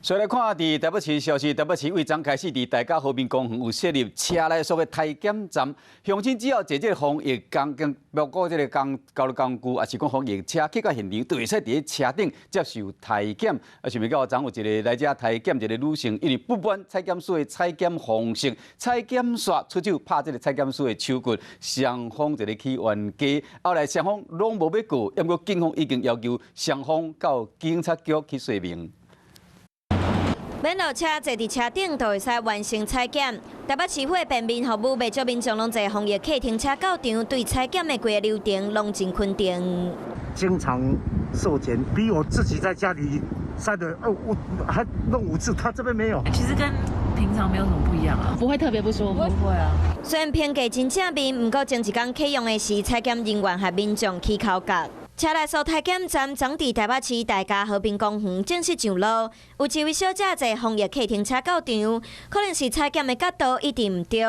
所以來看佇台北市消息，台北市對昨開始佇大甲和平公園有設立車內宿的體檢站，鄉親只要坐這个防疫工具，包括這个工交通工具，抑是講防疫車去到現場，都會使佇咧車頂接受體檢。啊，想袂到昨有一个來遮體檢一个女性，因為不滿採檢師的採檢方式，採檢煞出手拍這个採檢師的手骨，雙方一个起冤家。後來雙方攏無欲告，毋過警方已經要求雙方到警察局去說明。免落車，坐佇車頂就會使完成採檢。台北市府的便民服務，袂少民眾攏坐防疫客停車到場，對採檢的規个流程攏真肯定。經常受檢，比我自己在家裡篩的，哦，我還弄五次，他這邊沒有。其實跟平常沒有什麼不一樣啊，不會特別不舒服，不會啊。雖然評價真正面，毋過前一工啟用的時，採檢人員和民眾起口角。車內宿體檢站昨佇台北市大家和平公園正式上路，有一位小姐坐防疫客停車到場，可能是採檢的角度一直毋對，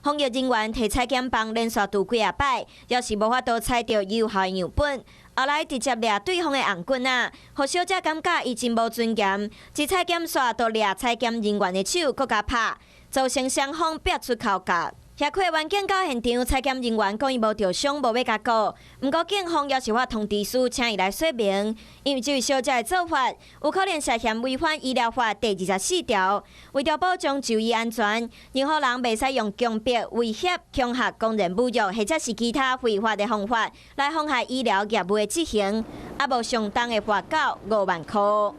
防疫人員提採檢棒連續拄幾仔擺，猶是無法度採著有效的樣本。後來直接掠對方的頷頸仔，予小姐感覺伊真無尊嚴，一採檢煞就掠採檢人員的手，閣共拍，造成雙方逼出口角。協會員警到現場，採檢人員講伊無著傷，無欲共告。毋過警方猶是發通知書，請伊來說明。因為這位小姐的做法，有可能涉嫌違反醫療法第24條。為著保障就醫安全，任何人袂使用強迫、威脅、恐嚇、公然侮辱，或者是其他非法的方法來妨害醫療業務的執行，啊無相當會罰到5萬箍。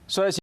所以。